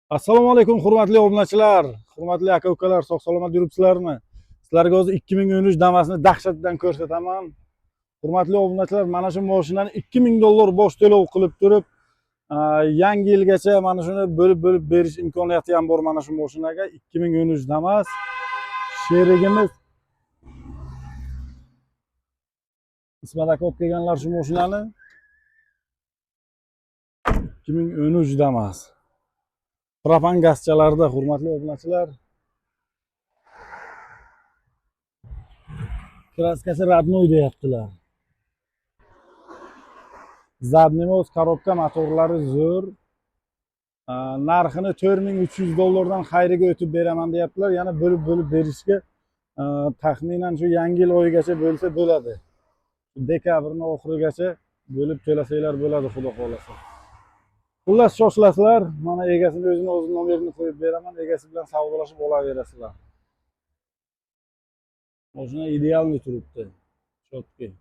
Assalomu alaykum, hurmatli obunachilar, hurmatli aka ukalar, sog' salomat yuribsizlarmi? Sizlarga hozir 2013 Damas'ni dahshatdan ko'rsataman. Hurmatli obunachilar, mana shu mashinani 2000 dollar bosh to'lov qilib turib, yangi yilgacha mana shuni bo'lib-bo'lib berish imkoniyati ham bor mana shu mashinaga. 2013 Damas sherigimiz Ismat aka olib kelganlar shu mashinani. 2013 Damas. Propan gazchalarda, hurmatli obunachilar. Kraskasi родной deyaptilar. Задний мост, korobka, motorlari zo'r. Narxini 4300 dollardan xayriga o'tib beraman deyaptilar. Yana bo'lib-bo'lib berishga taxminan shu yangi yil oyigacha bo'lsa bo'ladi. Dekabrning oxirigacha bo'lib to'lasanglar bo'ladi, xudo xohlasa. Xullas, shoshilasizlar, mana egasini o'zini o'zi nomerini qo'yib beraman, egasi bilan savdolashib olaverasizlar. Mashina идеальный turibdi. Чёткий.